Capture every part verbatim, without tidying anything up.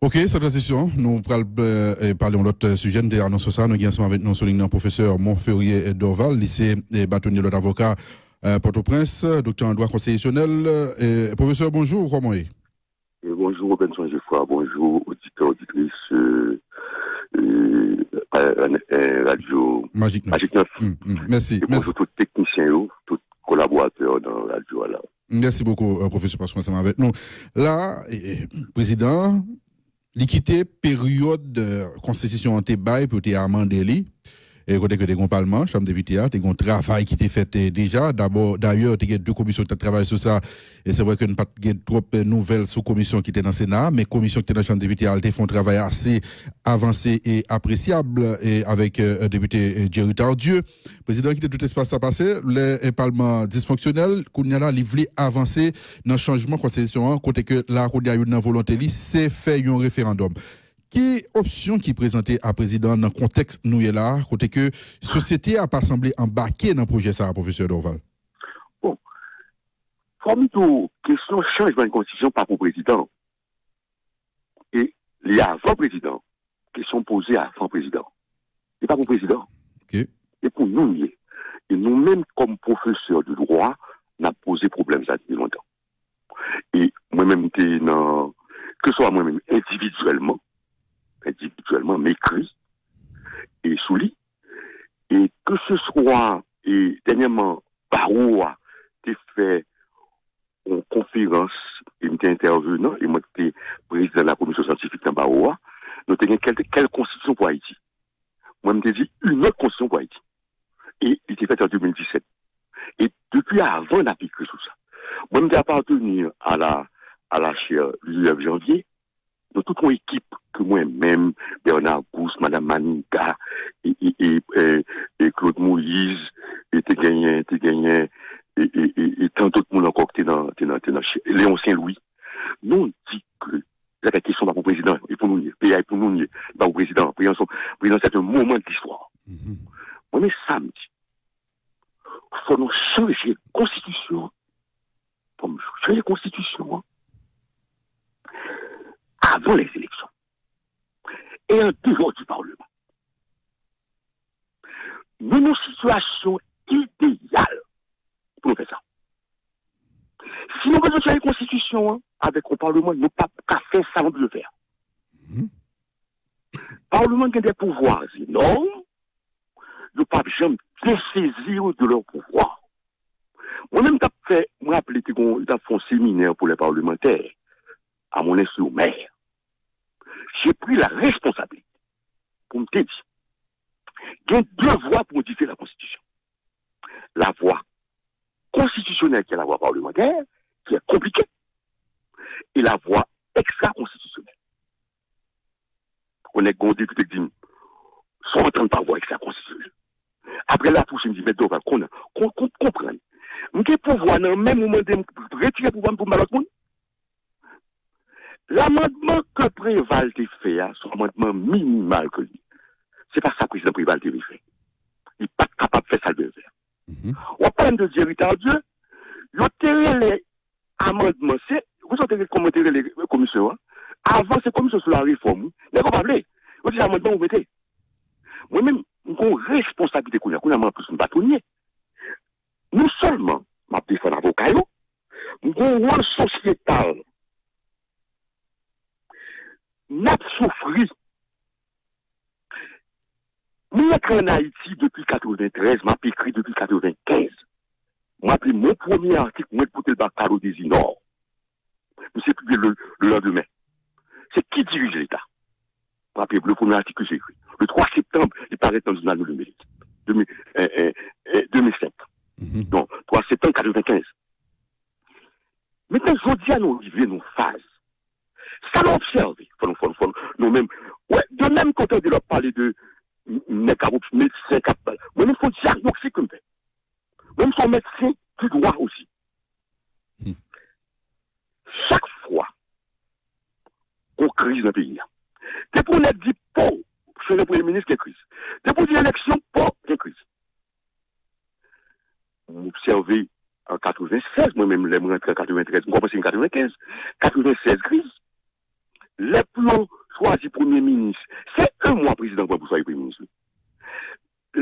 Ok, san tranzisyon, nou pral eh, pale yon lòt eh, sijè. Nou te anonse sa, nou gen ansanm avèk nou sou liy nan pwofesè Monferrier eh, Dorval, li se eh, batonye lòt avoka eh, Pòtoprens, doktè an dwa konstitisyonèl. Eh, pwofesè, bonjou, kòman w ye? Eh, bonjou, Robinson Geffrard, bonjou, oditè, oditris eh, eh, eh, radyo Magic neuf. Magic neuf. Mm, mm, mèsi, E bonjou tout teknisyen yo, tout kolaboratè nan radyo a la. Mèsi bokou, eh, pwofesè, paske w ansanm avèk nou. La, eh, eh, prezidan, li kite peryòd eh, konstitisyon an te bay pou te amande li. E kote ke te gon palman, chanm depite a, te gon travay ki te fèt eh, deja. Dabò, dayè, te gen de komisyon ki t ap travay sou sa. E se vre ke n pa t gen twòp eh, nouvèl sou komisyon ki te nan Sena a, men komisyon ki te nan chanm depite a, li te fè yon travay ase avanse e apresyab eh, avèk eh, depite eh, Jerry Tardieu. Prezidan kite tout espas sa pase, lè eh, palman disfonksyonèl, kounye a la, li vle avanse nan chanjman konstitisyon an, kote ke la, kounye a, youn nan volonte li, se fè yon referandòm. Ki opsyon ki prezante a prezidan nan kontèks nou ye la, kote ke sosyete a pa sanble anbake nan pwojè sa a, pwofesè Dorval? Bon, fò m di w, kesyon chanjman konstitisyon pa pou prezidan. E li avan prezidan. Kesyon poze avan prezidan. Li pa pou prezidan. Ok. E pou nou l ye. E nou menm kòm pwofesè de dwa, n ap poze pwoblèm sa depi lontan. E mwen menm m te nan, keswa mwen menm endividyèlman, endividyèlman, m ekri e sou li. E keswa, e dènyèman, bawo a te fè yon konferans, e m te entèvenan, e mwen te prezidan la komisyon syantifik nan bawo a, nou te gen kèl, kèl konstitisyon pou Ayiti. Mwen, m te di, yon lòt konstitisyon pou Ayiti. E li te fèt an de mil disèt. E depi avan, n ap ekri sou sa. Mwen, m te apateni a la, a la chè Lilièv Janvier. Nou tout yon ekip ke mwen menm, Bernard Gousse, Madam Maniga, e, e, e, e, e Claude Moïse, e te genyen, te genyen, e, e, e, e tan dòt moun ankò ki te nan, te nan, te nan chè, Léon Saint Louis. Nou di ke zafè kesyon pa pou prezidan, e pou nou ye. Peyi a e pou nou ye. Pa pou prezidan. Prezidan, prezidan, se yon moman de listwa. Mwen, men sa m di. Fò nou chanje konstitisyon an. Fò nou chanje konstitisyon an avan lèzeleksyon. E an deyò di palman. Nou nan sitiyasyon ideyal pou nou fè sa. Si nou bezwen chanje konstitisyon an avèk yon palman, nou p ap ka fè sa nou bezwen fè a. Palman gen de pouvwa enòm, yo p ap janm desezi yo de lè pouvwa. Mwen menm t ap fè, mwen raple te gon, yo t ap fè yon seminè pou lè palmantè a Moulin sur Mer. J'ai pris la responsabilité pou m te di, gen de vwa pou modifye la konstitisyon. La vwa konstitisyonèl ki la vwa palmantè, ki konplike, e la vwa ekstra konstitisyonèl. Ou nèg gon depite k di m, sa w antann pa vwa ekstra konstitisyonèl. Apre l ap touche m di, mèt Dorval, konnen, kon, kon, konprann. M gen pouvwa nan men m, ou mande m retire pouvwa m pou m ba lòt moun. Lamandman ke Preval te fè a, se yon amandman minimal ke li. Se pa sa prezidan Preval te vle fè. Li pa t kapab fè sa l vle fè. W ap pale m de Jerry Tardieu, yo te rele amandman, se, ou sa te rele, kòman te rele komisyon an? Avan se komisyon sou la refòm, wi. Nèg yo pa vle. Yo di amandman ou mete. Mwen menm, m gon responsablite kounye a, kounye a m an plis m batonye. Non sèlman m ap defann avoka yo, m gon wòl sosyetal. N ap soufri. Mwen rantre ann Ayiti depi katreventrèz, m ap ekri depi katrevenkenz. Mwen raple mon premye atik, mwen pote l ba Carlo Dezinor. Misye pibliye le, le lendemain. Se Qui dirige l'État? Mwen raple le premye atik ke j'ai écrit. Le twa septanm, li parèt nan jounal Le Mérite. De mil, eh, eh, eh, de mil senk. Donk, twa septanm katrevenkenz. Mentnan, jodi a, nou rive nan faz. Sa nou obsève, fò nou, fò nou, fò nou, nou menm, wè, de menm kote de lòt pale de nèg k ap medsen k ap, mwen menm se yon dyagnostik ke m fè. Mwen menm se yon medsen du droit osi. Chak fwa gon kriz nan peyi a, depi yon nèg di po, se le premye minis gen kriz. Depi w di eleksyon, po, gen kriz. M obsève an katrevennsèz, mwen menm lè m rantre an katreventrèz, m kòmanse an katrevenkenz, katrevennsèz kriz. Lè pou yo chwazi premye minis, se yon mwa prezidan pran pou chwazi premye minis li.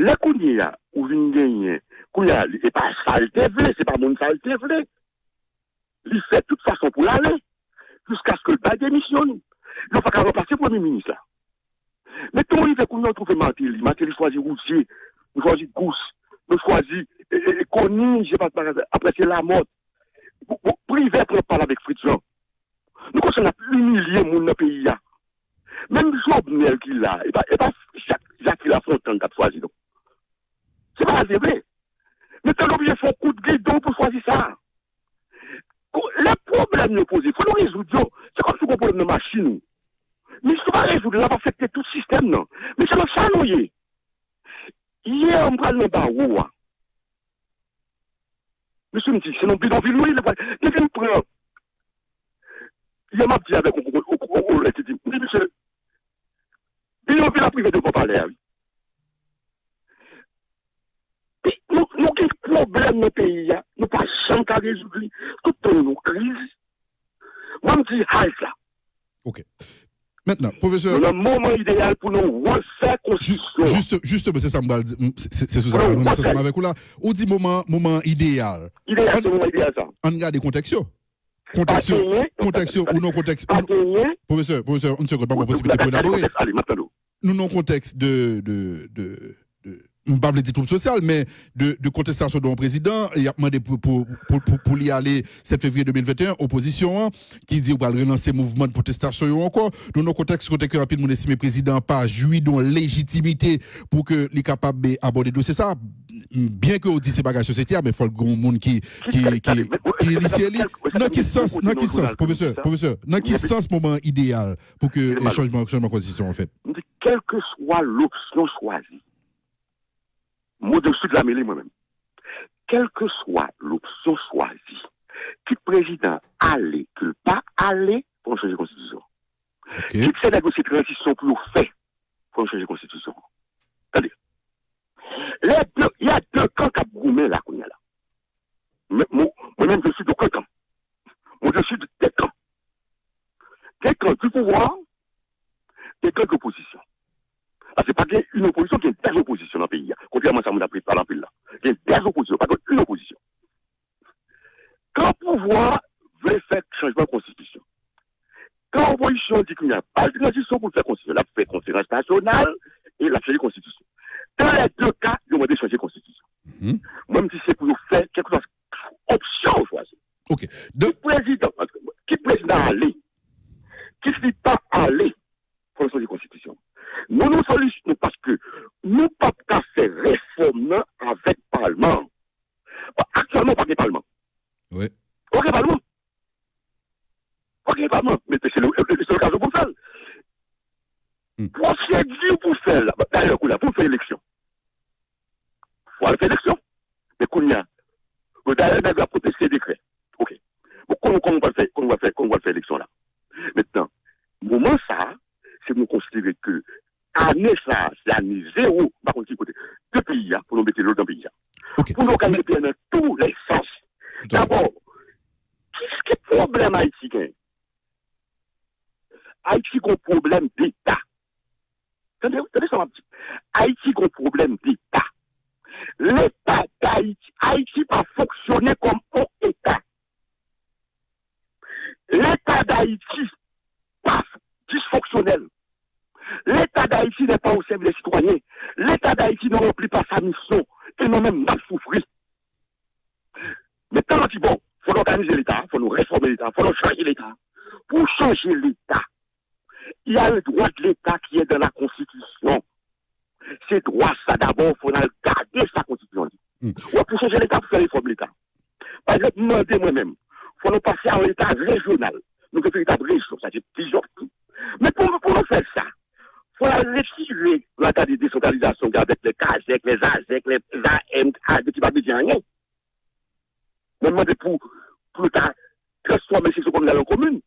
Lè kounye a, ou vin genyen, kounye a, e pa sa l te vle, se pa moun sa l te vle. Li fè tout fason pou l ale, jiskaske l bay demisyon l. Yo pa ka ranplase premye minis la. Men tou rive kounye a, ou twouve Martelly. Martelly chwazi Roudier, nou chwazi Gousse, nou chwazi e, e, e, Conille, je passe par là. Apre se Lamothe. Bon, bon, Privert pran pale avèk Fritz Jean. Nou konn sa n ap imilye moun nan peyi a. Menm Jovenel ki la, e pa, e pa Jacques, Jacques Lafontant k ap chwazi, non. Se pa sa l te vle. Men tan oblije fè yon kout gidon pou chwazi sa. Lè pwoblèm yo poze, fò nou rezoud yo. Se kòmsi w gen pwoblèm nan machin ou. Men si w pa rezoud l, l ap afekte tout sistèm nan. Men se nan sa nou ye. Yè, m pral nan bawo a. Mesye m di, se nan bidonvil nou ye, li pral. Depi m pran. Yè, m ap di avèk yon kolèg ki di, m di, mesye, bidonvil ap rive devan palè a, wi. Pi, nou, nou gen pwoblèm nan peyi a, nou pa janm ka rezoud li. Tout tan nou nan kriz. Mwen, m di, halte la. Ok. Mentnan, pwofesè. Nou nan moman ideyal pou nou refè konstitisyon an. Jiste, jisteman, se sa m pral di. Se sou sa m pral, mwen ansanm avèk ou la. Ou di moman, moman ideyal. Ideyal, se moman ideyal sa. Ann gade kontèks yo. Kontèks yo, kontèks yo, ou nan kontèks. Pa genyen. Pwofesè, pwofesè, yon segonn, ban mwen posibilite pou elabore. Nou nan kontèks de, de, de, de, m pa vle di twoub sosyal, men de, de kontestasyon de yon prezidan, y ap mande pou, pou, pou, pou, pou li ale sèt fevriye de mil venteyen, opozisyon an, ki di yo pral relanse mouvman de pwotestasyon yo ankò. Nou nan kontèks kote ke anpil moun estime prezidan an pa jwi de yon lejitimite pou ke li kapab abòde dosye sa. Byen ke w di se bagay sosyete a, men fòk gen yon moun ki, ki, ki, ki inisye li. Nan ki sans, nan ki sans, pwofesè, pwofesè, nan ki sans moman an ideyal pou ke chanjman, chanjman konstitisyon an fèt? M di, kèlkeswa lopsyon chwazi, mo de sud la mele mwen menm. Kèlkeswa lopsyon chwazi, kit prezidan ale, ke l pa ale, fò nou chanje konstitisyon. Kit se nèg yo se tranzisyon pou yo fè, fò nou chanje konstitisyon. Tande. Lè de, y a de kan k ap goumen la kounye a la. Mwen menm, je suis de kan. Mwen, je suis de kan. Gen kan du pouvoir, gen kan de l'opposition. Paske pa gen yon opozisyon, gen dèz opozisyon nan peyi a. Kontrèman sa moun ap pale anpil la. Gen dèz opozisyon, pa gen yon opozisyon. Kan pouvwa vle fè chanjman konstitisyon, kan opozisyon di kounye a, pa l tranzisyon pou l fè konstitisyon, l ap fè konferans nasyonal e l ap chanje konstitisyon. Dan lè de ka, yo mande chanje konstitisyon. Mwen, m di se pou yo fè kèlkeswa opsyon yo chwazi. Kit prezidan, kit prezidan ale, kit li pa ale, fò nou chanje konstitisyon. Nou, nou solisyon, paske nou p ap ka fè refòm nan avèk palman an. Bon, aktyèlman, pa gen palman. Wi. Pa gen palman. Pa gen palman. Men se le, se lokazyon pou fè l. Pwosedi pou fè l. Dayè, kounye a, pou fè eleksyon, fò al fè eleksyon. Men kounye a, dayè, nèg yo ap konteste dekrè. Ok. Bon, kòman, kòman w pral fè, kòman w pral fè, kòman w pral fè eleksyon la? Mentnan, moman sa a, se nou konsidere ke ane sa a, se ane zewo, m pa konn ki kote, de peyi a, pou nou mete lòd nan peyi a. Pou nou òganize peyi a nan tou lè sans. Dabò, ki, ki pwoblèm Ayiti genyen? Ayiti gon pwoblèm deta. Tande, tande sa m ap di. Ayiti gon pwoblèm deta. Leta Dayiti, Ayiti pa fonksyone kòm yon eta. Leta Dayiti pa disfonksyonèl. Leta Dayiti n'est pas au service des citoyens. Leta Dayiti ne remplit pas sa mission. E nou menm, n ap soufri. Men tan nou di, bon, fò nou òganize Leta, fò nou refòme Leta, fò nou chanje Leta. Pou chanje Leta, il y a un droit de l'État qui est dans la Constitution. Se dwa sa dabò, fò n al gade sa konstitisyon an di. Wè, pou chanje Leta, pou fè refòm Leta. Pa egzanp, m mande mwen menm, fò nou pase a yon Leta rejyonal. Nou gen veritab rejyon, sa se vizyon. Men pou, pou nou fè sa, fò n al retire lagad de desantralizasyon ki avèk lè kazèk, lè zazèk, lè zam, a, ki pa bezwen anyen. Mwen mande pou, pou nou ta transfòme seksyon kominal an komin.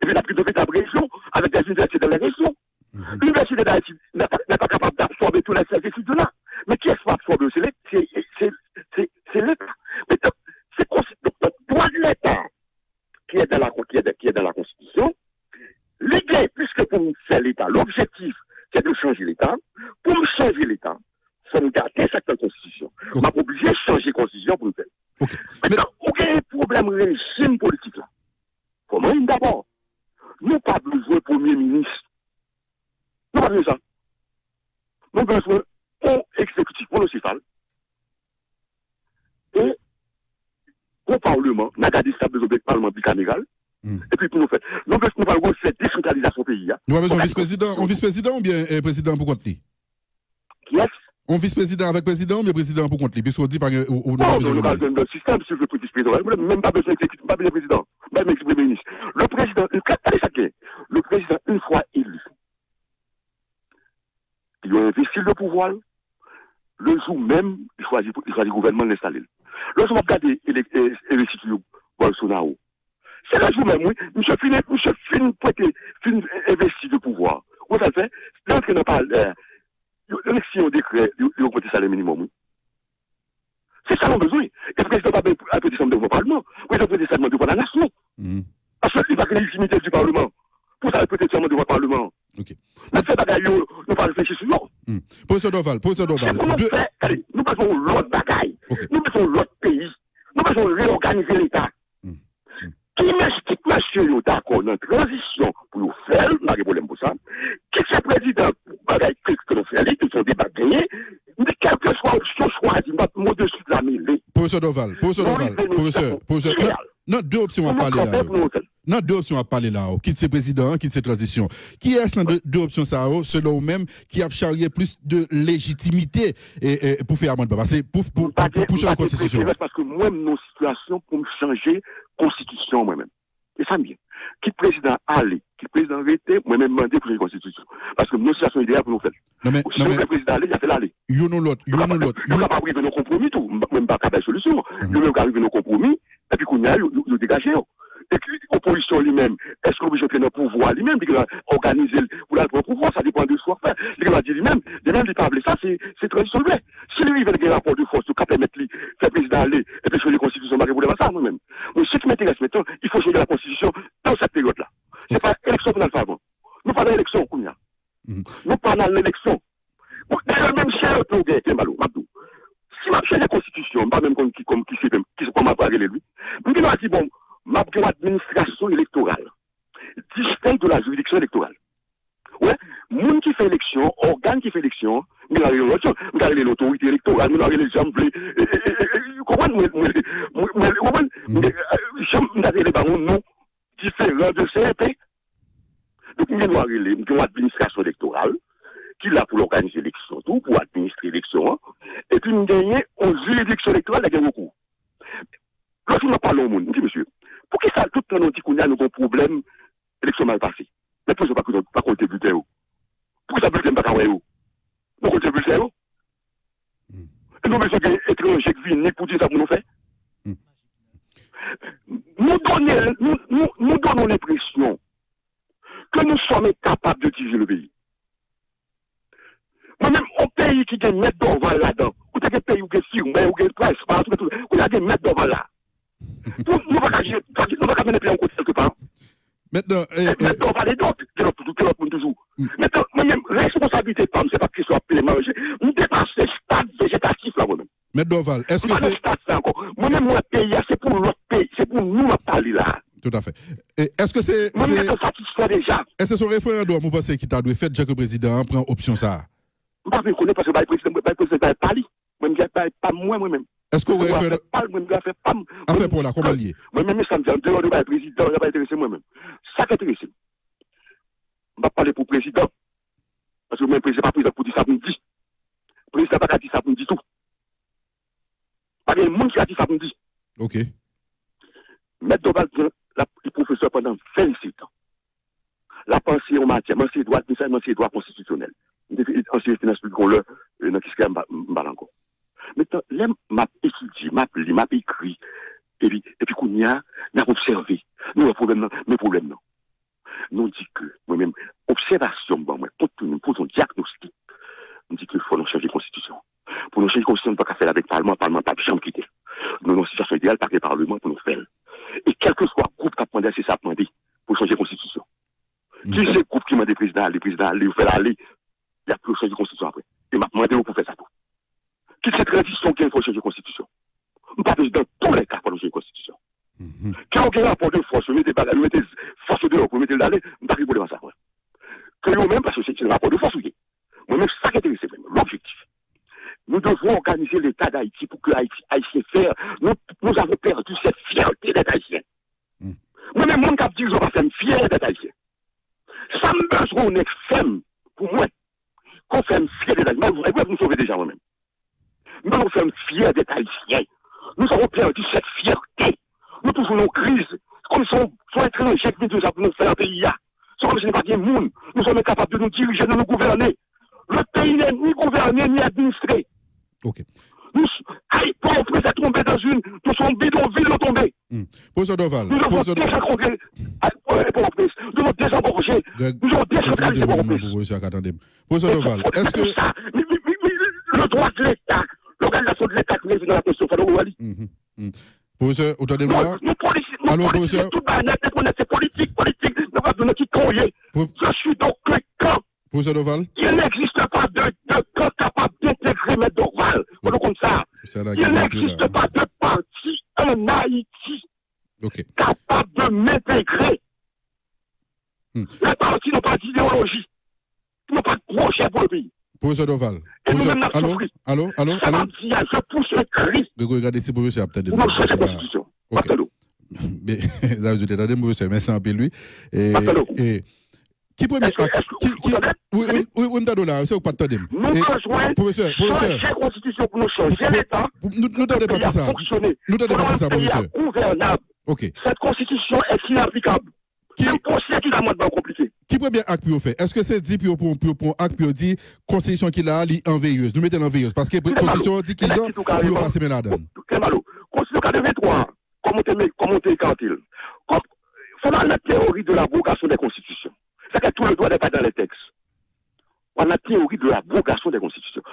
Epi n ap gen de veritab rejyon avèk des universités dans les régions. L'Université d'Haïti n'est pas, n'est pas capable d'absorber tous les étudiants là. Men kiyès pou absòbe yo? Se Leta. Se, se, se, se Leta. Men donk, se konsi, donk, donk, dwa de Leta ki est dans la, qui est, qui est dans la Constitution, li gen Leta. Lobjektif, se de chanje Leta. Pou m chanje Leta, fò m gade sa k nan konstitisyon. M ap oblije chanje konstitisyon pou m fè l. Mentnan, ou gen pwoblèm rejim politik la. Fò m wè l dabò. Nou pa bezwen premye minis. Nou pa bezwen sa. Nou bezwen yon egzekitif monosefal e yon palman. N a gade si n ap bezwen yon palman bikameral. Epi pou nou fè. Nou bezwen, nou pral refè desantralizasyon peyi a. Nou pa bezwen yon vis-prezidan, yon vis-prezidan oubyen eh, prezidan pou kont li? Kiyès? Yon vis-prezidan avèk prezidan oubyen prezidan pou kont li? Piske w di pa gen, ou, ou nou pa Non, bezwen non, nou premye pral minis. Jwenn lòt sistèm, si w vle pou vis-prezidan. Mwen menm pa bezwen egzekitif, m pa bezwen prezidan. M pa bezwen premye minis. Le président, gade sa k gen. Le président, une fois élu, yo envesti l de pouvwa l, le jou menm, li chwazi, li chwazi gouvènman l, enstale l. Lòt jou m ap gade ele- e- envestiti Bolsonaro. Se le jou menm, wi. Misye fin, misye fin prete, fin envesti de pouvwa. Ou sa l fè? Li antre nan palè, yo, yo siyen yon dekrè, yo, yo ogmante salè minimòm, wi. Se sa nou bezwen. E prezidan pa bay prete sèman devan palman. Prezidan prete sèman devan la nasyon. Paske li pa gen lejitimite di palman. Pou sa, li prete sèman devan palman. N ap fè bagay yo, nou pa reflechi sou yo. Pwofesè Dorval, pwofesè Dorval. Se pou nou fè, gade, nou bezwen yon lòt bagay. Nou bezwen yon lòt peyi. Nou bezwen reyòganize Leta. Ki mèch, kit mesye yo dakò nan tranzisyon pou yo fè l, m pa gen pwoblèm pou sa. Kit se prezidan, bagay ke, ke nou fè li, ke se yon deba k genyen. M di kèlkeswa opsyon chwazi, m p ap, mwen de swit la mele. Pwofesè Dorval, pwofesè Dorval, pwofesè, pwofesè, nan, nan de opsyon w ap pale la yo. Nan de opsyon w ap pale la yo, kit se prezidan an, kit se tranzisyon. Kiyès nan de, de opsyon sa yo, selon ou menm, ki ap charye plis de lejitimite e, e, pou fè amannman? Paske pou, pou, pou, pou chanje konstitisyon an. Paske mwen, m nan yon sitiyasyon pou m chanje konstitisyon an, mwen menm. E sa m ye. Kit prezidan ale, kit prezidan rete, mwen menm mande pou chanje konstitisyon. Paske m nan sitiyasyon ideyal pou nou fè l. Non, men, si non, men, prezidan ale, y a fè l ale. Youn ou lòt, youn ou lòt, yo kapab rive nan konpwomi tou. M, mwen m pa ka bay solisyon. Yo menm ka rive nan konpwomi, epi kounye a, yo, yo, yo degaje yo. Epi opozisyon li menm, èske l oblije antre nan pouvwa li menm, li gen dwa òganize l pou l al pran pouvwa, sa depann de sa w ap fè. Li gen dwa di li menm, li menm li pa vle sa, se, se tranzisyon l vle. Si li rive l gen rapò de fòs yo ka pèmèt li fè prezidan ale, epi chanje konstitisyon, pa gen pwoblèm a sa, mwen menm. Mwen, ce qui m'intéresse maintenant, il faut changer la constitution dans cette période-là. Se pa eleksyon pou n al fè avan. Nou pa nan eleksyon kounye a. Nou pa nan eleksyon. Bon, dayè, menm si yo tou gen, gen balo, m ap di w. Si m ap chanje konstitisyon, m pa menm konn ki, kòm ki se, ki se kòman m ap rele l, wi. M gen dwa di, bon, m ap gen yon administrasyon elektoral, distenk de la juridiction électorale. Wè, moun ki fè eleksyon, ògàn ki fè eleksyon, m gen dwa rele l lòt jan, m ka rele l otorite elektoral, m gen dwa rele l jan m vle, e, e, e, e, e, ou konprann? Mwen, mwen, mwen, mwen, ou konprann? M gen, e, jan m ta rele ba yon non diferan de C E P. Donk, m gen dwa rele, m gen yon administrasyon elektoral ki la pou l òganize eleksyon tou, pou administre eleksyon an, epi m genyen yon jiridiksyon elektoral la gen rekou. Lòt jou m ap pale yon moun, m di, mesye, poukisa tout tan nou di kounye a nou gen yon pwoblèm eleksyon mal pase? Men poukisa pa, pa kolte bilten yo? Poukisa bilten m pa ka wè yo? Nou kolte bilten yo? E nou bezwen gen etranje k vini pou di sa pou nou fè? Nou donnen, nou, nou, nou donnen yon enpresyon que nous sommes incapables de diriger le pays. Mwen menm, yon peyi ki gen mèt Dorval ladan, ou te gen peyi ou gen Firmway, ou gen Price Mart, ou gen tout, ou la gen mèt Dorval la. Pou nou pa ka jere, nou pa ka mennen peyi a yon kote kèlke pa. Mentnan, e, e, mèt Dorval e dòt, gen lòt toujou, gen lòt moun toujou. Mentnan, mwen menm, responsablite pa m, se pa kesyon ap peye manje. M depase stad vejetatif la, mwen menm. Mèt Dorval, èske se... M pa nan stad sa ankò. Mwen menm, mwen, peyi a, se pou lòt peyi, se pou nou m ap pale la. Tout à fait. E èske se, mwen menm, se, mwen satisfè deja. Èske se yon referandòm ou panse ki ta dwe fèt, jan ke prezidan an pran opsyon sa a? M pa vle konnen, paske bay prezidan, bay prezidan, bay pa li. Mwen, m gen bay pa mwen, mwen menm. Èske w wè referandòm? Afè pa l, mwen, m gen afè pa m. Afè pa w la, kòman l ye? Mwen menm, sa m di, an deyò de bay prezidan, sa pa enterese mwen menm. Sa k enterese m, m p ap pale pou prezidan. Paske mwen, prezidan pa prezan pou di sa pou m di. Prezidan pa ka di sa pou m di tou. Pa gen moun ki ka di sa pou m di. Ok. Mèt Dorval gen, l ap, li pwofesè pandan vennsenk an. L ap anseye yon matyè, m anseye dwa administratif, m anseye dwa konstitisyonèl. M te anseye finans piblik yon lè, e, nan Kiskeya, m pa, m pa la ankò. Mentnan, lè m ap etidye, m ap li, m ap ekri, epi, epi kounye a, n ap obsève, nou wè pwoblèm nan, men pwoblèm nan. Nou di ke, mwen menm, obsèvasyon m ban mwen, kont nou poze yon dyagnostik, m di ke fò nou chanje konstitisyon. Pou nou chanje konstitisyon, nou pa ka fè l avèk palman, palman p ap janm kite l. Nou nan yon sitiyasyon ideyal, pa gen palman pou nou fè l. E kèlkeswa gwoup k ap mande a, se sa ap mande pou chanje konstitisyon. Ki se gwoup ki Mande prezidan ale, prezidan ale, yo fè l ale. Y ap pou yo chanje konstitisyon apre. E m ap mande yo pou fè sa tou. Kit se tranzisyon ou gen, fò w chanje konstitisyon. M pa bezwen, dans tous les cas, fò nou chanje konstitisyon. Ke yo gen rapò de fòs, yo mete bagay, yo mete fòs yo deyò pou yo mete l ale, m pa gen pwoblèm ak sa, mwen. Ke yo menm, paske se se rapò de fòs ou ye. Mwen menm, sa k enterese mwen, l'objectif. Nous devons organiser l'État d'Haïti pour que Haïti, Haïtiens fiers, nous, nous avons perdu cette fierté d'être Haïtiens. Mwen menm, moun k ap dirije w pa fè m fyè d'être Haïtien. Sa m bezwen w nèk fè m pou mwen, ke w fè m fyè d'être Haïtien. Mwen, mwen, mwen, nou sove deja mwen menm. Men nou fè m fyè d'être Haïtien. Nous avons perdu cette fierté. Nou toujou nan kriz. Se kòmsi se yon etranje ki vin dirije sa pou nou fè nan peyi a. Se kòmsi nou pa gen moun. Nou sòm enkapab de nou dirije, de nou gouvène. Le pays n'est ni gouverné, ni administré. Ok. Nous, ay, Port-au-Prince est tombé dans une, dans son bidonville, nous tombé. Hmm. Professeur Dorval, Nous avons professeur, désencombré, ay, Port-au-Prince. Nous avons désengorgé. Greg, Nous avons mèsi décentralisé pou Port-au-prince. Pwofesè a ka tande m. Pwofesè Dorval, C'est èske pour ça. Mais, mais, mais, mais le droit de l'État, l'organisation de l'État qui revient dans la Constitution, fò nou wè li. Mhm, mhm. Pwofesè, ou tande m la? Nous, nous politiciens, nous Allô, politiciens, professeur? Tout banèt, tout banèt, c'est politique, politique. Nous avons donné qui courrier. Pro- Je suis dans le camp. Pwofesè Dorval? Il n'existe pas de, de camp capable d'intégrer Maître Dorval. Fò nou konn sa. Pwofesè la Il gen n'existe la. Pas de parti en Haïti Ok. Capable de m'intégrer. Hmm. Les partis n'ont pas d'idéologie. Ils n'ont pas de projet pour le pays. Pwofesè Dorval. E nou Pwofesè, menm n ap alo? Soufri. Alo? Alo? Sa m Alo? ap di a, je pousse un cri Grégory, gade si pwofesè ap tande pou m. nou chanje Pwofesè la. Konstitisyon. Ok. Pastelo. Be, sa vle di, tande m, pwofesè, mèsi anpil, wi. E, Pastelo. E, ki premye Èske- ak, èske ki, ou ki, tande? Wi, wi, wi, wi, m tande w la, se ou k pa t tande m. Nou E, bezwen Pwofesè, pwofesè. Chanje Konstitisyon pou nou chanje Leta. Nou, nou tande pati sa. Fonksyone. Nou tande pati sa, Pou nou pwofesè. Peyi a gouvènab. Ok. Cette Constitution est inapplicable. Ki, Menm pwosedi amandman konplike. Ki premye ak pou yo fè? Èske se di pou yo pran, pou yo pran ak pou yo di konstitisyon ki la a, li an veyez? Nou mete l an veyez. Paske konstitisyon an di ki jan pou yo pa semen ladan l. Kemalo, Konstitisyon katrevenntwa, kòm ou te, kòm ou te ekate l. Kòm, fò nou al nan théorie de l'abrogation des constitutions. C'est que tout le droit n'est pas dans les textes. On a théorie de l'abrogation des constitutions.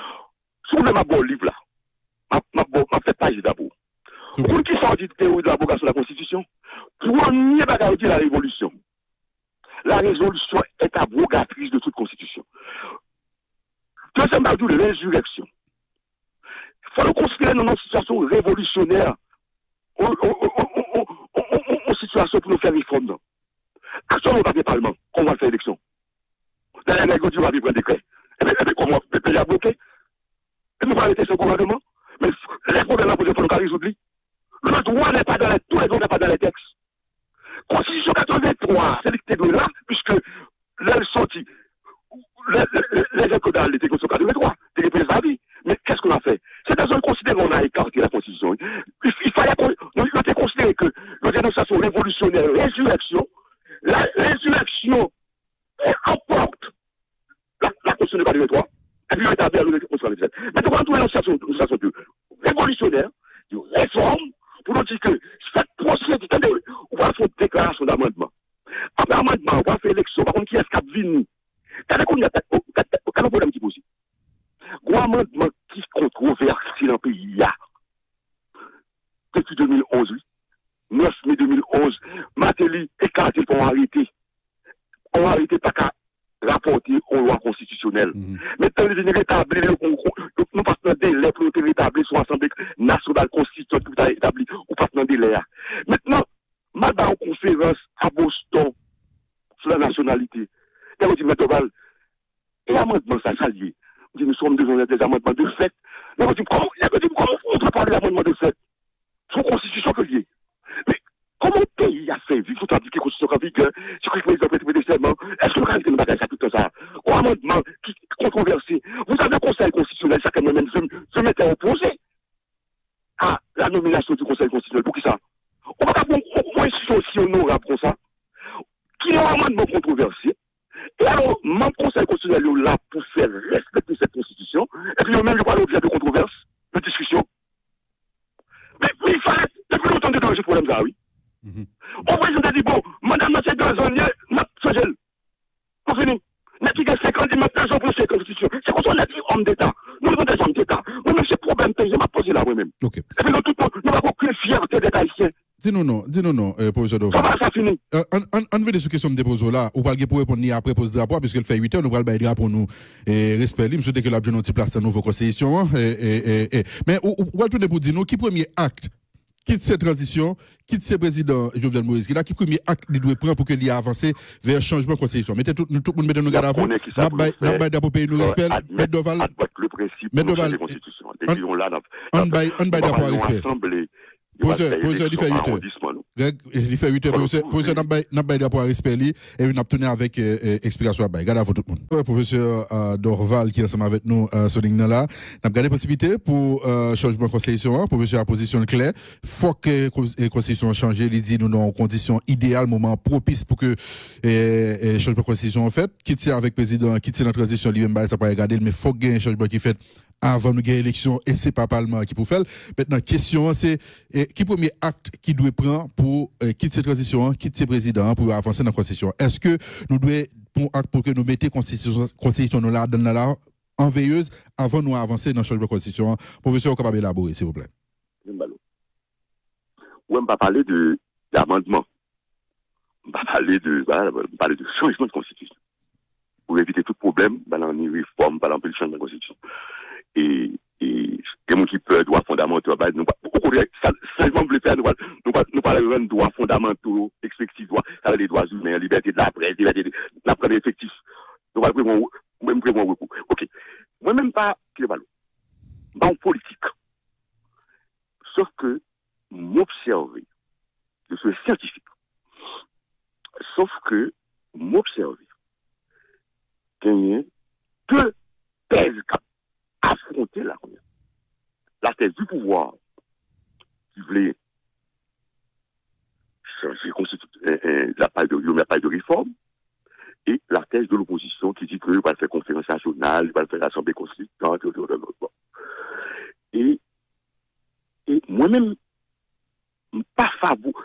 Si w vle m ap ba w liv la, m ap, m ap, ba w- m ap fè paj li pou ou. Ou konn ki sa w di théorie de l'abrogation de la constitution? Premye bagay ou di la révolution. La révolution est abrogatrice de toute constitution. Dezyèm bagay ou di l'insurrection. Fò nou konsidere nou nan yon sitiyasyon revolisyonè. Yon, yon, yon, yon sitiyasyon pou nou fè refòm nan. Aktyèlman, nou pa gen palman. Kòman w al fè eleksyon? Dayè, nèg yo di yo pa vle pran dekrè. Epi, epi kòman peyi a bloke? Epi nou pa rete san gouvènman? Men lè pwoblèm la poze, fò nou ka rezoud li. Le droit n'est pas dans les, tous les droits n'est pas dans les textes. Konstitisyon katrevenntwa, se li ki te dwe la, puiske lè l soti, lè, lè, lè, lè Jean Claude ale, te konstitisyon katrevenntwa, te gen prens David. Men qu'est-ce qu'on a fait? C'est des gens considérant on a écarté la constitution. Il, il fallait qu'on, nou, nou te konsidere ke yon denonsyasyon revolisyonè, rezireksyon, la, rezireksyon e anpòte la, la konstitisyon de katrevenntwa. Epi yo etabli a nou konstitisyon katrevensèt. Men nou pral tounen nan sitiyasyon, nan sitiyasyon de revolisyonè, de refòm, pou nou di ke fèt pwosedi, tande, ou pral fè yon deklarasyon damandman. Apre amandman, ou pral fè eleksyon, ou pa konn kiyès k ap vini. Gade kounye a, gade, gade, gade yon pwoblèm ki poze. Gwo amandman ki kontwovèse nan peyi a. Depi de mil onz, wi. Nèf me de mil onz, Martelly ekate l pa yon arete. Yon arete pa ka rapòte yon lwa konstitisyonèl. Mentnan li vin retabli l, nou, nou, nou pa t nan delè pou nou te retabli sou Asanble Nasyonal Konstitiyan pou ta etabli, ou pa t nan delè a. Mentnan, m al bay yon konferans a Boston sou la nasyonalite. Nèg yo di m, Mèt Dorval, e amandman sa, sa l ye? M di, nous sommes devant des amendements de fait. Nèg yo di m, kòman, nèg yo di m, kòman ou pale de amandman de fait? Se yon konstitisyon ke l ye. Men kòman yon peyi ap fè viv, tout ap di ki konstitisyon k an vigè, si ki prezidan prete, prete sèman, èske nou ka rete nan bagay sa tout tan sa? Yon amandman ki kontwovèse. Vous avez un conseil constitutionnel, sa ke mwen menm, je, je m'étais opposé à la nomination du Conseil constitutionnel. Poukisa? Ou pa ka pran yon, yon, yon enstitisyon osi onorab konsa, ki yon amandman kontwovèse, e alò, manm Konsèy Konstitisyonèl yo la pou fè respekte sèt konstitisyon, epi yo menm yo pral objè de kontwovès, de diskisyon. Men, men il fallait, depi lontan, nou te dwe rezoud pwoblèm sa a, wi. Yon prezidan te di, bon, manda m nan se de zan l ye, n ap chanje l. Nou fini. Nèg ki gen senk an, di m ap bezwen pran senk an konstitisyon. Se konsa nèg ki òm deta. Nou, nou bezwen òm deta. Mwen menm, se pwoblèm peyi a m ap poze la, mwen menm. Ok. Epi nou tout, nou, nou pa gen okenn fyète dèt ayisyen. Di nou non, di nou non, eh, Pwofesè Dorval. Kòman sa fini? Eh, ann, ann, ann vini sou kesyon m te poze w la. Ou pral gen pou reponn li apre poz drapo a, piske l fè uit è, nou pral bay drapo nou, eh, respè li. M swete ke l ap jwenn yon ti plas nan nouvo konstitisyon an. Eh, eh, eh, eh. Men ou, ou pral tounen pou di nou ki premye ak, kit se tranzisyon, kit se prezidan Jovenel Moïse ki la, ki premye ak li dwe pran pou ke li avanse vè chanjman konstitisyon. Mete tout, nou tout moun mete nou gad avou. N ap bay, n ap bay drapo peyi nou respè. Mèt Dorval, Mèt Dorval, ann bay, ann bay drapo a respè. Pwofesè, pwofesè, li fè uit è. Greg, li fè uit è, pwofesè, pwofesè, n ap bay, n ap bay drapo a respè li, epi n ap tounen avèk, eh, eh, eksplikasyon ap bay. Gad avou tout moun. Wè, pwofesè, eh, Dorval ki ansanm avèk nou, eh, sou liy nan la. N ap gade posiblite pou, eh, chanjman konstitisyon an. Pwofesè a pozisyon l klè. Fòk, eh, kon-, eh, konstitisyon an chanje. Li di nou nan yon kondisyon ideyal, moman pwopis pou ke, eh, eh, chanjman konstitisyon an fèt. Kit se avèk prezidan, kit se nan tranzisyon, li menm bagay sa pa regade l, men fòk gen chanjman ki fèt avan nou gen eleksyon, e se pa palman an ki pou fè l. Mentnan, kesyon an se, e, ki premye ak ki dwe pran pou, e, kit se tranzisyon an, kit se prezidan an, pou yo avanse nan konstitisyon an? Èske nou dwe pran ak pou ke nou mete konstitisyon, konstitisyon nou ladan l la an veyez avan nou avanse nan chanjman konstitisyon an? Pwofesè, ou kapab elabore, silvouplè? Ou wè, m pa pale de, de amandman. M pa pale de, m pale de chanjman de konstitisyon. Pou evite tout pwoblèm, ba nan ni refòm, ba nan anpil chanjman konstitisyon. E, e gen moun ki pè dwa fondamantal, ba nou pa, okontrè, sa, chanjman m vle fè, nou pa, nou pa, nou pa rann dwa fondamantal yo efektif, dwa, sa vle di dwa imen, libète de laprès, libète de, n ap rann efektif. Nou pa prevwa, mwen m prevwa rekou. Oke. Mwen menm pa, ki pale. M pa yon politik. Sof ke m obsève, je suis scientifique, sof ke m obsève, genyen de tèz k ap afwonte la kounye a. La tèz di pouvwa ki vle chanje konstiti-, eh, eh, la pale de, yo pale de refòm, e la tèz de lopozisyon ki di ke yo pral fè konferans nasyonal, yo pral fè lasanble konstititan, bon. E, e mwen menm, m pa favo-,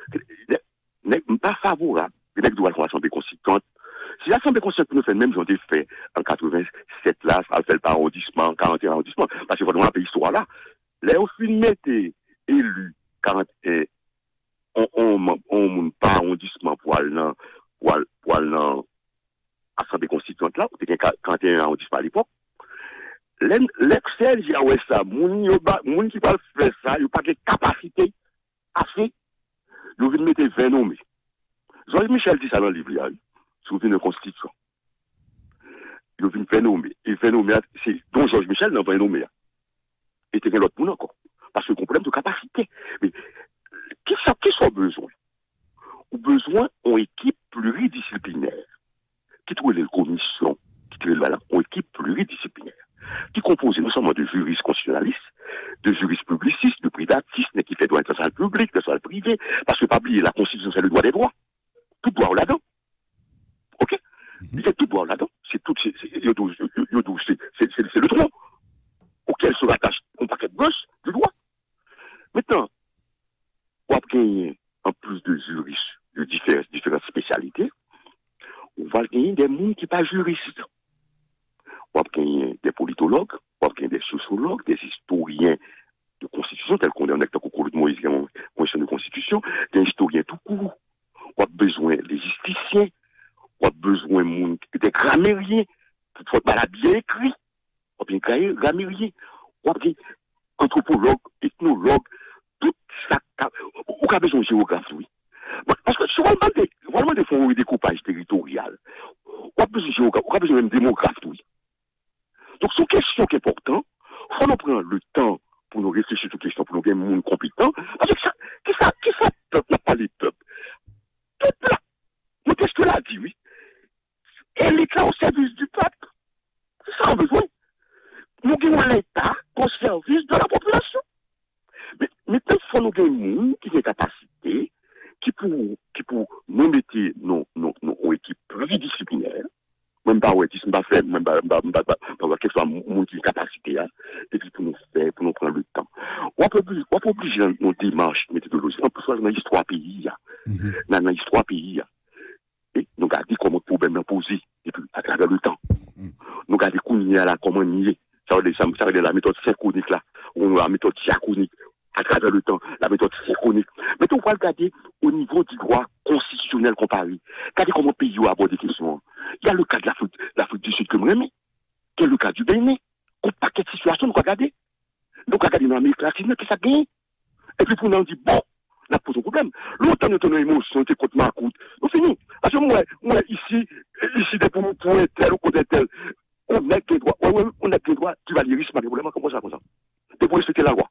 nèg, m pa favorab, nèg di w al fè yon asanble konstititan. Si asanble konstititan pou nou fè menm jan te fè an katrevennsèt la, al fè l pa awondisman, karant e en awondisman, paske fò nou raple istwa la. Lè yo fin mete eli karant e en on, on, on moun pa awondisman pou al nan, pou al, pou al nan asanble konstitiyant la, ou te gen ka-, karant e en awondisman alepòk. Lè, lè C L G a wè sa, moun yo ba, moun ki pral fè sa, yo pa gen kapasite ase, yo vin mete ven nonmen. Jòj Michèl di sa nan liv li a, wi, sou vin yon konstitiyan. Yo vin ven nonmen. E ven nonmen a, se Don Jòj Michèl nan ven nonmen a. E te gen lòt moun ankò. Paske gen pwoblèm de kapasite. Men, kisa, kisa w bezwen? Ou bezwen yon ekip pliridisiplinè, ki tou rele l komisyon, ki tou rele l yon ekip pliridisiplinè, ki konpoze non sèlman de jiris konstitisyonalis, de jiris piblisis, de privatis, nèg ki fè dwa entènasyonal piblik, entènasyonal prive, paske pa bliye, la konstitisyon se le dwa dè dwa. Tout dwa yo ladan. Oke? Mhm. Li gen tout dwa yo ladan. Se tout, se, se, yo di w, yo, yo, yo di w, se, se, se, se le tronc auquel se rattache yon pakèt branch de dwa. Mentnan, w ap genyen, an plis de jiris, de diferan, diferan espesyalite, ou va genyen de moun ki pa jiris. W ap genyen de politològ, w ap genyen de sosyològ, de istoryen de konstitisyon, tèl ke yon nèg tankou Claude Moïse, gen yon komisyon de konstitisyon, gen istoryen tou kou. W ap bezwen lejistisyen, w ap bezwen moun, de grameryen, pou fòt bagay la byen ekri. W ap gen gra-, grameryen, w ap gen antwopològ, etnològ, tout sa ka, ou ka bezwen jewograf tou, wi. Bon, paske si w al mande, w al mande fè yon redekoupaj teritoryal, w ap bezwen jewograf, ou ka bezwen menm demograf tou, wi. Donk, se yon kesyon ki enpòtan, fò nou pran le tan pou nou reflechi sou kesyon, pou nou gen moun konpetan, paske sa, kisa, kisa pèp, n ap pale pèp. Pèp la, Montesquieu la di, wi, elit la o sèvis di pèp. Se sa nou bezwen. Nou gen yon leta o sèvis de la popilasyon. Men, mentnan, fò nou gen moun ki gen kapasite, ki pou, ki pou nou mete nan, nan, nan yon ekip pliridisiplinè. Mwen, m pa wè, m pa fè, mwen, m pa, m pa, m pa, m pa, m pa wè kèlkeswa moun ki gen kapasite a, epi pou nou fè, pou nou pran le tan. W ap obli-, w ap oblije nan yon demach metodoloji. Anplis, w al nan istwa peyi a. Mhm. Nan, nan istwa peyi a. E nou gade kòman pwoblèm nan poze depi atravè le tan. Mm. Nou gade kounye a la kòman n ye. Sa vle di, sa, sa vle di la metòd senkonik la, ou la metòd dyakonik, atravè le tan, la metòd senkonik. Men tou, ou pral gade o nivo di dwa konstitisyonèl konpare. Gade kòman peyi yo abòde kesyon an. Y a le ka de Lafrik, Lafrik di Sid ke m renmen. Gen le ka di Benin. Yon pakèt sitiyasyon nou ka gade. Nou ka gade nan Amerik Latin nan, kisa k genyen. Epi pou nou di, bon, n ap poze yon pwoblèm. Lontan nou te nan emosyon, te kont makout. Nou fini. Paske mwen, mwen, isi, isi, depi w pou entèl ou kont entèl, yon nèg gen dwa, wè, wè, yon nèg gen dwa, divalyeris, pa gen pwoblèm, konsa, konsa. Depi w respekte lalwa.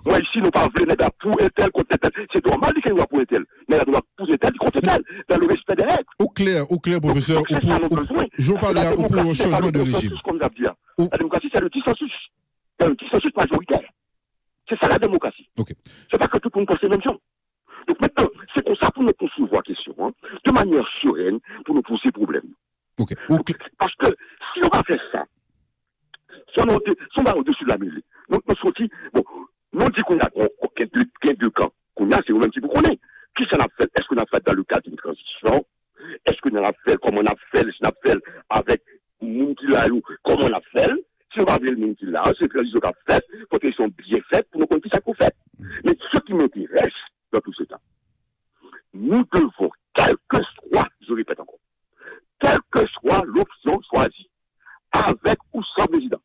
Mwen, isi, nou pa vle nèg la pou entèl kont entèl. Se nòmal li gen dwa pou entèl. Men la dwa pou entèl, li kont entèl. Dans le respect des règles. Ou klè, ou klè, pwofesè, ou pou, ou, jan w pale a, ou pou yon chanjman de rejim. Ou... La démocratie, c'est le dissensus. C'est un dissensus majoritaire. C'est ça la démocratie. C'est pas que tout le monde pense la même chose. Donc maintenant, c'est comme ça pour nous concevoir la question, hein, de manière sereine, pour nous poser problème. Paske si nou pa fè sa, si nou, si nou pa odesi de la mele, nou, nou soti, bon, nou di kounye a, gen de, gen de kan. Kounye a, se nou menm ki pou konnen. Kisa n ap fè? Èske n ap fè dans le cadre d'une transition? Èske n ap fè l, kòman n ap fè l, si n ap fè l avèk moun ki la yo, kòman n ap fè l? Si nou pa vle moun ki la, se tranzisyon k ap fèt, kote se yon byen fèt, pou nou konn kisa k pou fèt. Men ce qui m'intéresse dans tout ça, nous devons, quel que soit, je répète encore, quelle que soit l'option choisie, avec ou sans président,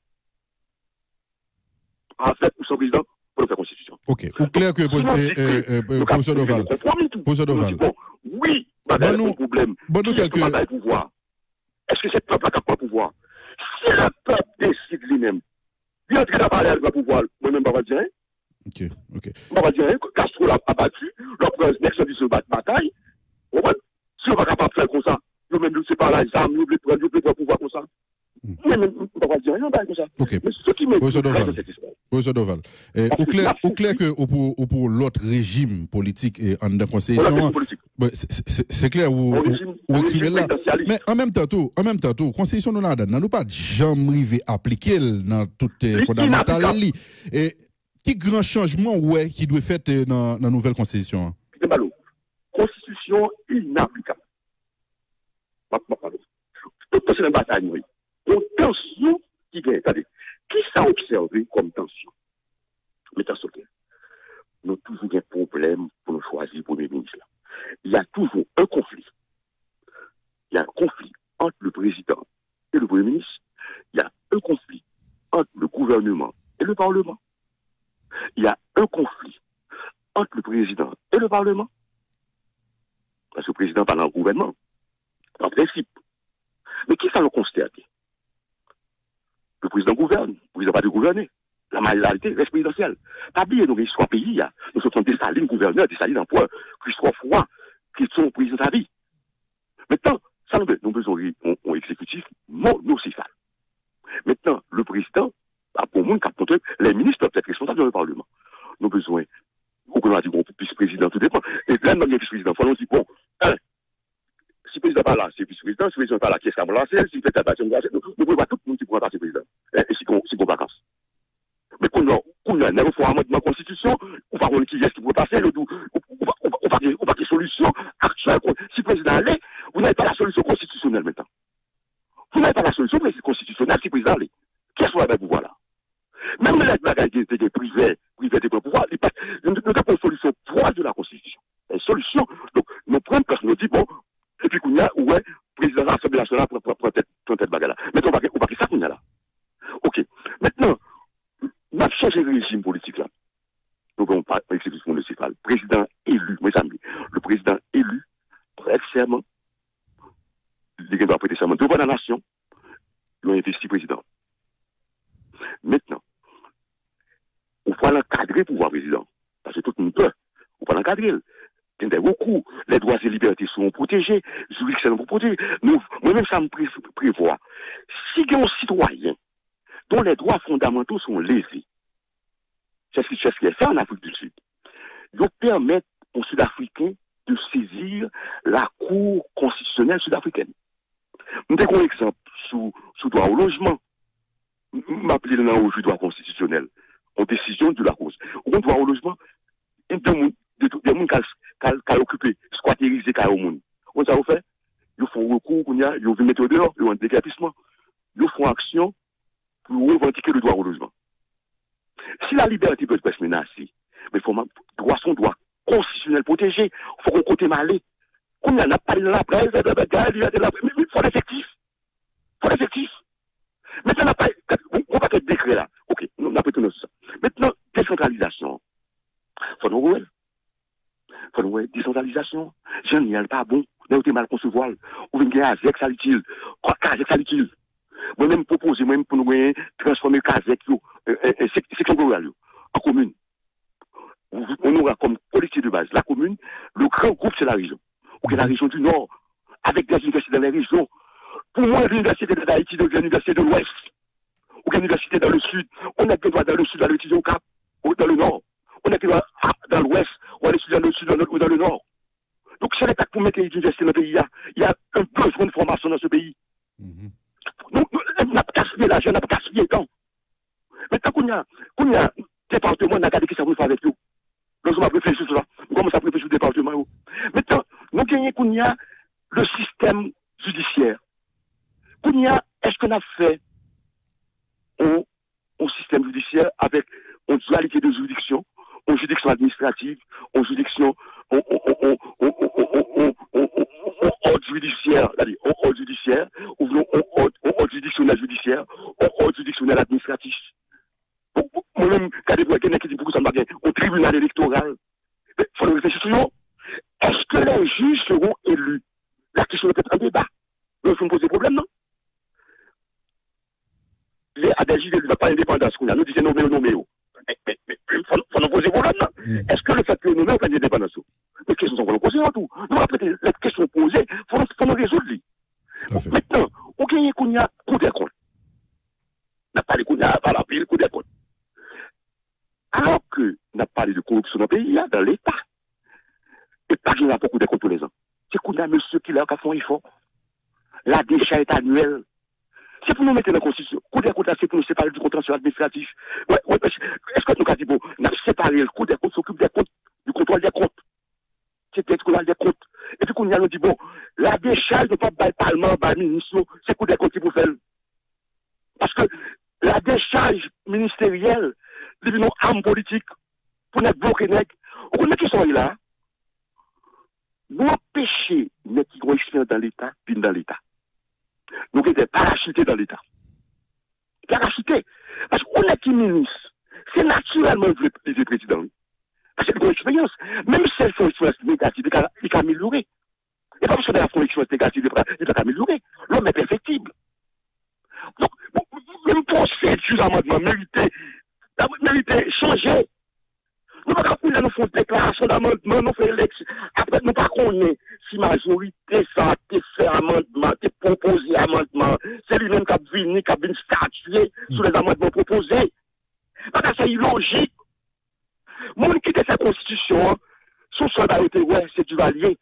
avec ou sans président, pour nous faire constitution. Ok, ou klè ke pwofesè Doval, pwofesè Doval, bon, wi, bagay la, yon pwoblèm. Ban nou kèlke... Èske se pèp la k ap pran pouvwa? Si le pèp deside li menm, li antre nan palè, li pran pouvwa, mwen menm, m pa pral di anyen. Ok, ok. M pa pral di anyen. Castro la abati, l ap pran nèg sèvis yo bat batay. Ou konprann? Si yo pa kapab fè l konsa, yo menm, yo se pa la zam, yo vle pran, yo vle pran pouvwa konsa. Mwen menm, m pa pral di anyen, yon bagay konsa. Ok. Men se ki mete... Pwofesè Doval, pwofesè Doval, ou klè, ou klè ke ou pou, ou pou lòt rejim politik anndan konstitisyon an. Se klè, ou eksprime l la. Men an menm tan tou, an menm tan tou, konstitisyon nou ladan nan, nou pa t janm rive aplike l nan tout fondamantal li. E ki gran chanjman ou wè ki dwe fèt nan, nan nouvèl konstitisyon an? Kite m pale w. Konstitisyon inaplikab. M ap, m ap pale w. Tout se nan batay nou ye. Yon tansyon ki genyen. Tande, kisa w obsève kòm tansyon? Mete sa sou tè. Nou toujou gen pwoblèm pou nou chwazi premye minis la. Il y a toujours un conflit. Il y a un conflit entre le président et le premier ministre. Il y a un conflit entre le gouvernement et le parlement. Il y a un conflit entre le président et le parlement. Paske prezidan pa nan gouvènman, an prensip. Men kisa nou konstate? Le président gouverne, le président pa dwe gouvène. La majorité reste présidentielle. Pa bliye, nou gen istwa peyi a. Nou sot nan Desalin gouvènè, Desalin anperè, Christophe Roy, ki te yon prezidan sa vi. Mentnan, sa nou bezwen? Nou bezwen yon, yon egzekitif monosefal. Mentnan, le prezidan, ap gon moun k ap montre, les ministres doivent être responsables devant le Parlement. Nou bezwen, ou konn di, bon, vis prezidan, tout depan. E lè n ap gen vis prezidan, fò nou di, bon, en, si prezidan pa la, se vis prezidan, si prezidan pa la, kiyès k ap ranplase l, si l fè tèl bagay, se nou ranplase l. Nou, nou prevwa tout moun ki pou ranplase prezidan. E, e si gon, si gon vakans. Men kounye a, kounye a, nèg yo fè yon amandman konstitisyon, ou pa konn kiyès ki pou pase, yo di w, ou, ou, ou, ou pa gen, ou pa gen solisyon aktyèl. Si prezidan ale, vous n'avez pas la solution constitutionnelle maintenant. Vous n'avez pas la solution konstitisyonèl si prezidan ale. Kiyès w ap bay pouvwa la? Menm lè bagay te, te gen Privè, Privè te pran pouvwa, li pa, nou, nou te pran solisyon pwòch de la konstitisyon. Yon solisyon, donk, nou pran plas, nou di, bon, epi kounye a, ou wè, prezidan Asanble Nasyonal pran, pran, pran tèt, pran tèt bagay la. Mentnan, ou pa gen, ou pa gen sa kounye a la. Ok. Mentnan, n ap chanje rejim politik la. Nou gen yon pa-, yon egzekitif monisipal. Prezidan eli, mwen sa m di. Le président élu prête serment. Li gen dwa prete sèman devan la nasyon. Yo envesti prezidan. Mentnan, ou pral ankadre pouvwa prezidan. Paske tout moun pè. Ou pral ankadre l. Gen de rekou. Les droits et libertés seront protégés. Jiridiksyon pou pwoteje. Nou, mwen menm sa m pre-, prevwa. Si gen yon sitwayen dont les droits fondamentaux sont lésés, c'est ce qui, c'est ce qui est fait en Afrique du Sud, yo pèmèt yon Sidafriken de sezi la Cour constitutionnelle sud-africaine. M te gen yon egzanp sou, sou dwa o lojman. M, m ap li l nan Revue droit constitutionnel. Yon desizyon de la Cour. Ou konn dwa o lojman? Gen de moun, de, de moun k al, k al, k al okipe, skwatèrize kay yon moun. Ou konn sa yo fè? Yo fè yon rekou, kounye a, yo vin mete yo deyò, yo an degèpisman. Yo fè yon aksyon pou yo revandike le droit au logement. Si la liberté peut être menacée, men fò, dwa se yon dwa konstitisyonèl pwoteje. Fòk yon kote m ale. Kounye a, n ap pale nan laprès, blablabla, libète laprès. Men, men, fò efektif. Fò efektif. Mentnan, n ap pale, gade, yon, yon pakèt dekrè la. Oke, nou, n ap retounen sou sa. Mentnan, desantralizasyon an. Fò nou wè l. Fò nou wè desantralizasyon. Jan l ye a, l pa bon. Nèg yo te mal konsevwa l. Ou vin gen Azèk, sa l itil. Kwa, Kazèk, sa l itil. Mwen menm, m pwopoze, mwen menm, pou nou genyen, transfòme Kazèk yo, e, e, e, sek-, seksyon floral yo, an komin. On aura comme collectivité de base la commune, le grand groupe, c'est la région. Ou gen la région du Nord, avec des universités dans les régions. Pour moi, l'université d'Haïti devient l'université de l'Ouest. Ou gen université dans le Sud. On a des droits dans le Sud, aller étudier au Cap, ou dans le Nord. On a des droits à- dans l'Ouest, ou aller étudier dans le Sud, dans le- ou dans le Nord. Donc, c'est l'État qui met les universités dans le pays. Il y a, il y a un besoin de formation dans ce pays. Nou, nou, n ap gaspiye lajan, n ap gaspiye tan. Mentnan, kounye a, kounye a, depatman, n a gade kisa pou n fè avèk yo. Lòt jou, m ap reflechi sou sa. M kòmanse ap reflechi sou depatman yo. Mentnan, nou genyen kounye a le système judiciaire. Kounye a, èske n ap fè yon, yon sistèm jidisyè avèk yon dualité de juridiction, yon juridiction administrative, yon juridiction, yon, yon, yon òd jidisyè, sètadi, yon òd jidisyè, ou byen yon òd, yon òd jiridiksyonèl jidisyè, yon òd jiridiksyonèl administratif. Bon, bon, mwen menm, gade pou wè gen nèg ki di, "Poukisa n pa gen yon tribinal elektoral?" Men, fò nou reflechi sou yo. Est-ce que les juges seront élus? La question peut être en débat. Lòt jou m poze pwoblèm nan. Lè Adèl Jide di l ap pale endepandans kounye a, nou di se nonmen yo nonmen yo. Men, men, men, fò, fò nou poze pwoblèm nan. Èske le fèt ke yo nonmen yo pèdi endepandans yo? Men kesyon sa fò nou poze yo tou. Nou ap rete lè kesyon poze, fò nou, fò nou rezoud li. Mentnan, ou genyen kounye a Kou dè kont. N ap pale kounye a, pale anpil, Kou dè kont. Alò ke n ap pale de koripsyon nan peyi a, nan Leta, e pa gen rapò Kou dè kont tou lèzan. Se kounye a mesye ki la yo ka fè yon efò. La décharge est annuelle. Se pou nou mete nan konstitisyon. Kou dè kont la, se pou nou separe du contentieux administratif. Wè, wè, èske nou ka di, bon, n ap separe l, Kou dè kont s'occupe des comptes, du contrôle des comptes. Se tèt kou la de kont. Epi kounye a nou di, bon, la décharge nou p ap bay palman, bay minis yo, se Kou dè kont ki pou fè l. Paske la décharge ministeryèl, li vin yon am politik pou nèg bloke nèg. Ou konn nan kisa w ye la? Nou anpeche nèg ki gen eksperyans dan Leta vin dan Leta. Nou gen dè parachite dan Leta. Parachite. Paske yon nèg ki minis, se natirèlman li vle, li vle prezidan, wi. Paske li gen eksperyans. Menm si l fè yon eksperyans negatif, li ka, li ka amelyore. E pa paske nèg la fè yon eksperyans negatif, li pa, li pa ka amelyore. L'homme est perfectible. Donk, bon, menm pwosedi amandman merite, merite chanje. Nou pa ka kounye a nou fè yon deklarasyon damandman, nou fè eleksyon. Apre, nou pa konnen si majorite sa te fè amandman, te pwopoze amandman. Se li menm k ap vini, k ap vin statye sou lè zamandman pwopoze. Bagay sa ilojik. Moun ki te fè konstitisyon an, se yon sèl bagay yo te wè, se Duvalier.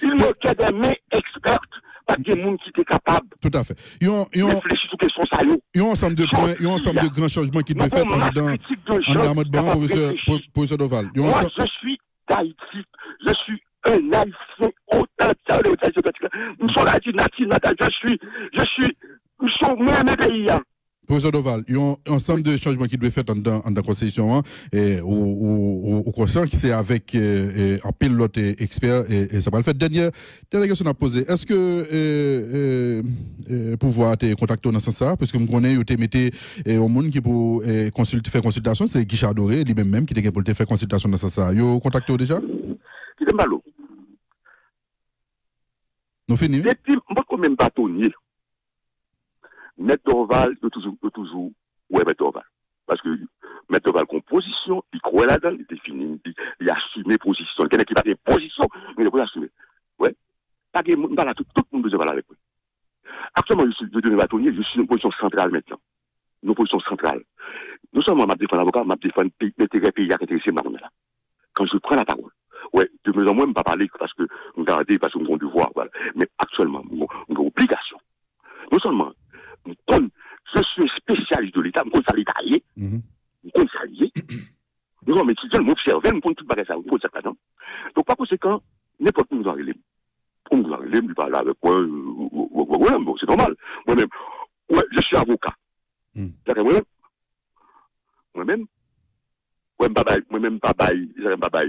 Il manquait des mains expertes. Pa t gen moun ki te kapab reflechi sou kesyon sa yo. Yon ansanm de pwen, yon ansanm de gran chanjman ki dwe fèt anndan, anndan amandman an, pwofesè, pwofesè Dorval. Moi, je suis d'Haïti. Je suis un Haïtien authentique. Sa vle di Ayisyen otantik la. M se yon Ayisyen natif natal. Je suis, je suis, m se yon, mwen renmen peyi a. Pwofesè Dorval, yon ansanm de chanjman ki dwe fèt anndan, anndan konstitisyon an, e, ou, ou, ou, ou konsyan ki se avèk, e, e, anpil lòt, e, ekspè, e, e sa pral fèt. Dènyè, dènyè kesyon n ap poze, èske, e, e, e, pouvwa a te kontakte w nan sans sa? Paske m konnen yo te mete, e, yon moun ki pou, e, konsilte, fè konsiltasyon, se Guichard Doré, li menm menm ki te gen pou l te fè konsiltasyon nan sans sa. Yo kontakte w deja? Kite m pale w. Nou fini, wi? Depi m potko menm batonye. Mèt Dorval, yo toujou, yo toujou wè Mèt Dorval. Paske Mèt Dorval gon pozisyon, li kwè ladan l, li defini, li, li asime pozisyon l. Gen nèg ki pa gen pozisyon, men yo asime. Wè. Pa gen moun, m pa la tout, tout moun bezwen pale avèk mwen. Aktyèlman, je suis, je deviens bâtonnier, je suis nan pozisyon santral mentnan. Nan pozisyon santral. Non sèlman m ap defann avoka, m ap defann peyi, enterè peyi a k enterese m la kounye a la. Quand je prends la parole. Wè, de mwen an mwen, m pa pale paske m gade, paske m gen yon devwa, vwala. Men aktyèlman, m gen, m gen obligasyon. Non sèlman, m konn, je suis spécialiste de l'État, m konn sa Leta ye, m konn sa l ye. Non, men si sèlman m obsève l, m konn tout bagay sa yo, m konn sa k ladan. Donk, pa konsekan, nenpòt moun ka rele m. Yon moun ka rele m, li pale avèk mwen, euh, euh, euh, euh, bon, se nòmal. Mwen menm, wè, je suis avocat. Dakò, mwen menm, mwen menm, Mwen, m pa bay, mwen menm, m pa bay, m pa bay,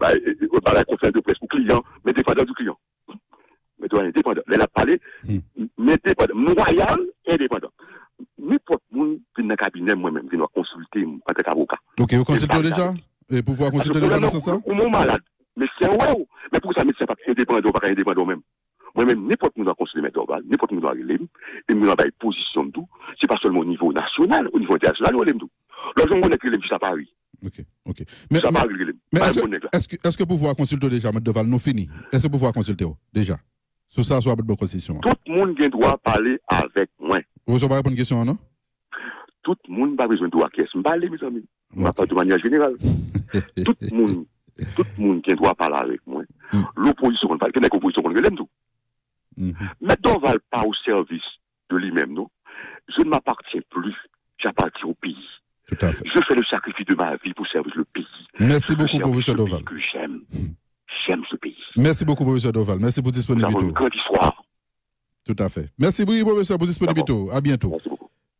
bay, bay konferans de près pou kliyan, m endepandan di kliyan. Mwen dwe endepandan. Lè l ap pale, m endepandan. M lwayal, endepandan. Nenpòt moun vin nan kabinè m, mwen menm, vin konsilte m antanke avoka. Ok, yo konsilte w deja? E pouvwa konsilte w deja nan sans sa? Ou malad. Medsen an wè w. Men poukisa medsen an pa ka endepandan, ou pa ka endepandan w menm? Mwen menm, nenpòt moun va konsilte Mèt Dorval, nenpòt moun va rele m, e moun va bay pozisyon m tou. Se pa sèlman o nivo nasyonal, o nivo entènasyonal, yo rele m tou. Lòt jou, yon nèg rele m jis a Pari. Ok, ok. Men, men, men èske, èske, èske pouvwa konsilte w deja, Mèt Dorval? Nou fini. Èske pouvwa konsilte w deja? Sou sa, sou amandman konstitisyon an. Tout moun gen dwa pale avèk mwen. Ou pa reponn kesyon an, non? Tout moun pa bezwen dwa kès. M pale, mezanmi. M ap pale de manyè jeneral. Tout moun, tout moun gen dwa pale avèk mwen. Lopozisyon konn pale. Gen nèg opozisyon konn rele m tou. Mèt Dorval pa au service de lui-même, non. Je ne m'appartiens plus. J'appartiens au pays. Tout à fait. Je fais le sacrifice de ma vie pour servir le pays. Mèsi bokou, pwofesè Dorval. Que j'aime. J'aime ce pays. Mèsi bokou, pwofesè Dorval. Mèsi pou disponibite ou. Grande histoire. Tout à fait. Mèsi, wi, pwofesè, pou disponibite ou. A byento.